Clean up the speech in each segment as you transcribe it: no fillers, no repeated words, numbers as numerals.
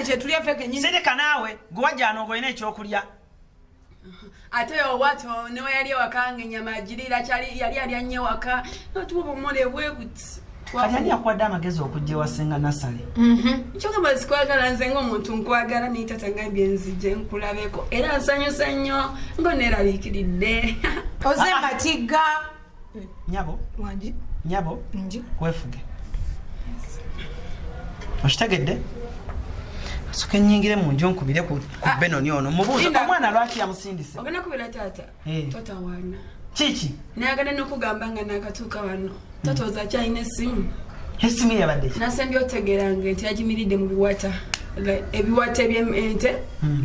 ne kyetulya ffe kenyini. Sirika naawe, gwe wajjano ng'olina ekyokulya. Ate owato newe yali ewaka nga ennyama agiriira kyali yali alya nnyo ewaka natuwa obumole bwe buti. Kati ani yakuwadde amagezi okujja ewa Ssenga Nassale? Kyogamba sikwagala, nze ng'omuntu nkwagala, naye tata ngambye nzije nkulabeko, era nsanyusa nnyo nga neeraliikiridde. Oze matiga. Nyabo. Wangi. Nyabo. Ngi. Weefuge, okitegedde? Soka enyingire mu nju nkubire ku Benoni ono mubuuze Linda. omwana lwaki yamusindise. Ogenda kubira taata? Eh. Totawaana. Kiki? Nayagala n'okugamba nga nakatuuka wano, taata oza akyalina essimu. Esimu yabadde ki? Nasembye otegeranga ente yagimiridde mu biwata. Like, ebiwata ebyente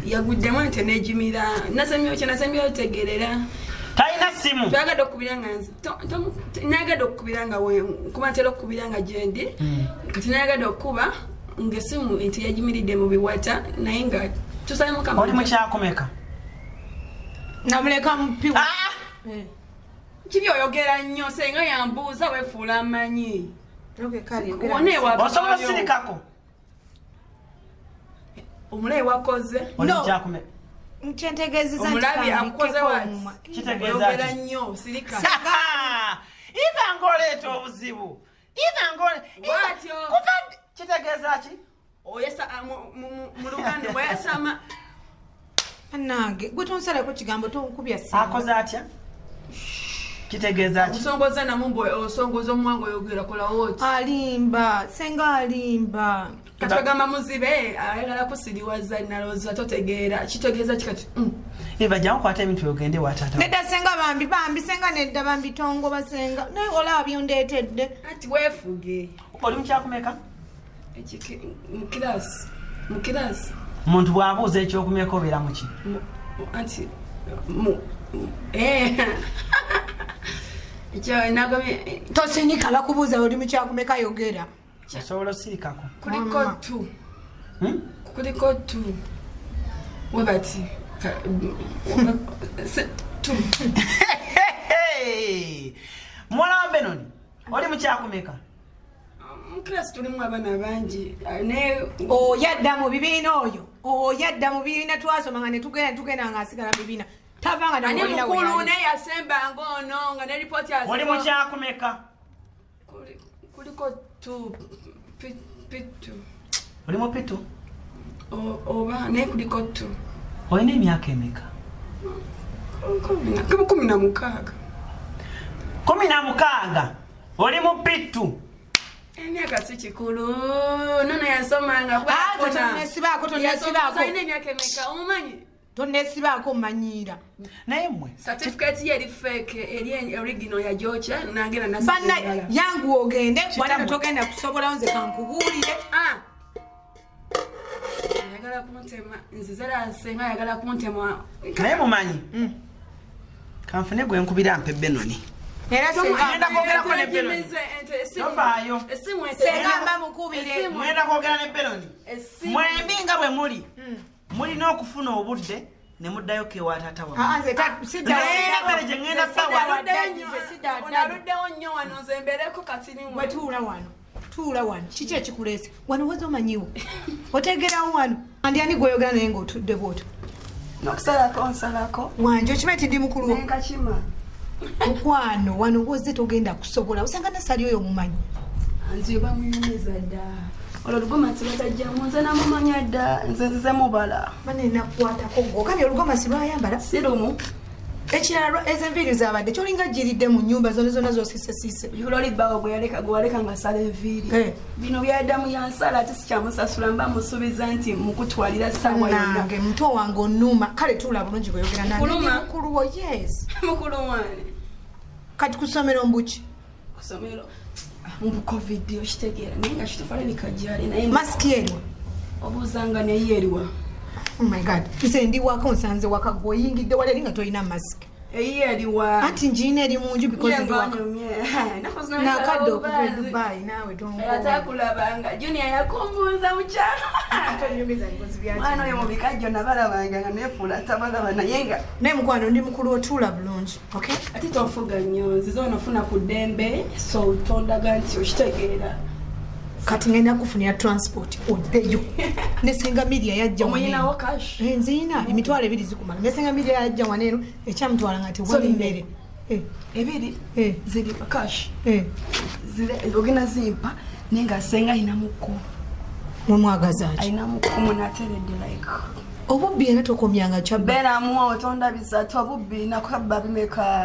yaguddemu ente negimira. Nasembye kye nasembye otegerera. Talina simu. Twagadde okukubira nga nze nayagadde okukubira nga kuba ntera okukubira nga gyendi. Kati nayagadde okukuba ngaessimu ente yagimiridde mu biwata, naye nga tusabe Mukama. Oli mukyakumeka? Namuleka mupi. Ah! Kibi oyogera nnyo, senga yambuuza weefuula amanyi. Okay, kale yogera. Wona ewa. Osobola osirikako? Omulayi wakoze. Oli No. mukyakumeka? Nkyentegeezeza nti Omulabi akukoze kambikkeko what? omumwa. Kitegeeza Oyogera ki? nnyo, sirika. Iva ng'oleeta obuzibu. Iva ng'ole Bw'atyo. Kuva kitegeeza ki? Oyesa mu Luganda bweyasama. Nange gwe tonsalako kigambo, tonkubya simu. Akoze atya? Kitegeeza ki? Osongoza namu mbu osongoza omwangu, oyogera kolawo oti. Alimba, senga alimba. Kati bagamba muzibe ayagala kusiriwaza, nalowooza totegeera kitegeeza ki kati. Iva, jangu kwata ebintu byogende wa taata. Nedda senga, bambi bambi senga, nedda bambi, tongoba senga, naye olaba byondeetedde. Anti weefuge. Oli mukyakumeka? Mu kirasi, mu kirasi. Omuntu bw'abuuza ekyokumeka obeera muki? Anti eh. Ekyo nagomye. Tosinika, bakubuuza oli mukyakumeka, yogera. Osobola osirikako? Kuliko Mama. tu. Hmm? Kuliko tu webati tu. Hey! Muwala wa Benoni, oli mukyakumeka? Mu kirasi tulimu abaana bangi, naye Oyo adda mu bibiina, oyo adda mu bibiina. Twasoma nga netugenda nga asigala mu bibiina, tavanga. Ani mukulu naye yasembanga ono nga ne ripooti. Oli mukyakumeka? Kuliko tu P2. Oli mu P2? Oba naye kuliko tu. Olina emyaka emeka? 16. 16, oli mu P2? Emyaka si kikulu, nono yasomanga. Ah, tonesibaako, tonesibaako. Alina emyaka emeka omumanyi? Tonesibaako, mmanyiira. Naye mmwe. Certificate ye eri fake, eri original yajokya nagenda. Banna, yangu ogende wanano, Kitammwe. togenda kusobolawo, nze kankubuulire. Ayagala kuntema, nzizera senga ayagala kuntema. Naye mumanyi, kanfune gwe nkubira mpe Benoni. Era senga. Ngenda kwogerako ne Benoni. Tofaayo. Esimu. Senga mba mukubire. Ngenda kwogera ne Benoni. Mwembi nga bwe muli, mulina okufuna obudde ne muddayo kewa taata Ah, wammwe. nze sidda. Nze sirina mmere gye ŋŋenda bawa. Nze sidda ddala. Onaluddewo nnyo wano, nze mbeereko katinimu. Gwe tuula wano, tuula wano. Kiki ekikuleese wano? Waza omanyiwo otegerawo wano andi ani gweyogera naye ngaotudde bwotyo? Nokusalako nsalako. Wanje, okimanyi ti ndi mukulu wo. Nenkakima. Mukwano, wano woze togenda kusobola, osanga nasali oyo omumanyi. Nze bamunyumiza dda, olwo olugomasi batajjamu, nze namumanya dda, nze nzize mubala. Banenakukwatako gwe okabye olugomasi lwayambala. Si lumu. Ekirala, ezo enviiri zabadde kyolinga jiridde mu nyumba zona zona zosisesiise. Oli bbawo gwe yaleka, gwe waleka nga asala enviiri. Eh. Bino byaddamu yansala, ate sikyamusasula, mba musuubiza nti mukutwalira ssaawa yonna. Nange muto wange onuma, kale tuula bulungi bweyogera nange. Nkuluma. Ndi mukulu wo, yes. Mukulu wange. Kati kusomero mbuki? Kusomero mu COVID, okitegeera, naye nga kituufu alabika gyali naye. Masiki eriwa? Obuuzanga naye eriwa? Oh my God, nze ndi waka, onsanze waka, gwe oyingidde wala eri nga tolina masiki. Eyiye eriwa? Anti ngiina eri mu nju because ndi waka. Nakadde okuva e Dubai, naawe tonkowa. Atakulabanga Junior yakumbuuza mukyalo. Mwana oyo mu bikajjo nabalabanga nga nefuula tabalaba, naye nga Naye mukwano, ndi mukulu, otuula bulungi, okay? Ate tofuga nnyo, nzize onofuna ku ddembe, so tondaga nti okitegeera. Kati ngenda kufunira transport oddeyo. Ne senga Miria yajja wano Omuyinawo eno. cash? Eh, nziyina 20,000 zikumala. Ne senga Miria yajja wano eno ekyamutwala nga tewali Sorry, mmere. Eh, Ebiri eh, ziri cash. eh. Ogenda zimpa naye nga senga ayinamuko. Mumwagaza ki? Ayinamuko munateredde like. Obubbi era tokomyanga kyabba. Beeramu otondabisa tu obubbi nakabba bimeka.